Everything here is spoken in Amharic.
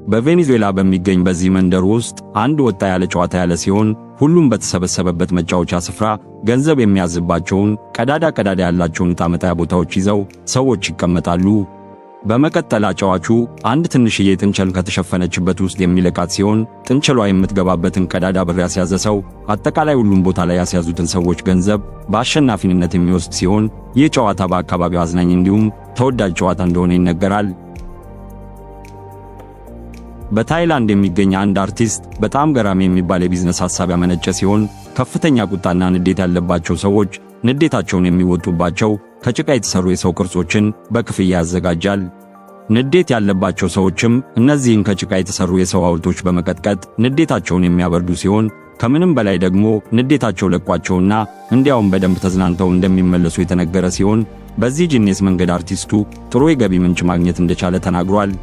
በቬኔዙዌላ በሚገኝ በዚህ መንደር ውስጥ አንድ ወጣ ያለ ጨዋታ ያለ ሲሆን፣ ሁሉም በተሰበሰበበት መጫወቻ ስፍራ ገንዘብ የሚያዝባቸውን ቀዳዳ ቀዳዳ ያላቸውን ዕጣ መጣያ ቦታዎች ይዘው ሰዎች ይቀመጣሉ። በመቀጠል አጫዋቹ አንድ ትንሽዬ ጥንቸል ከተሸፈነችበት ውስጥ የሚለቃት ሲሆን፣ ጥንቸሏ የምትገባበትን ቀዳዳ ብር ያስያዘ ሰው አጠቃላይ ሁሉም ቦታ ላይ ያስያዙትን ሰዎች ገንዘብ በአሸናፊነት የሚወስድ ሲሆን፣ ይህ ጨዋታ በአካባቢው አዝናኝ እንዲሁም ተወዳጅ ጨዋታ እንደሆነ ይነገራል። በታይላንድ የሚገኝ አንድ አርቲስት በጣም ገራሚ የሚባል የቢዝነስ ሐሳብ ያመነጨ ሲሆን፣ ከፍተኛ ቁጣና ንዴት ያለባቸው ሰዎች ንዴታቸውን የሚወጡባቸው ከጭቃ የተሰሩ የሰው ቅርጾችን በክፍያ ያዘጋጃል። ንዴት ያለባቸው ሰዎችም እነዚህን ከጭቃ የተሰሩ የሰው ሐውልቶች በመቀጥቀጥ ንዴታቸውን የሚያበርዱ ሲሆን፣ ከምንም በላይ ደግሞ ንዴታቸው ለቋቸውና እንዲያውም በደንብ ተዝናንተው እንደሚመለሱ የተነገረ ሲሆን፣ በዚህ genius መንገድ አርቲስቱ ጥሩ የገቢ ምንጭ ማግኘት እንደቻለ ተናግሯል።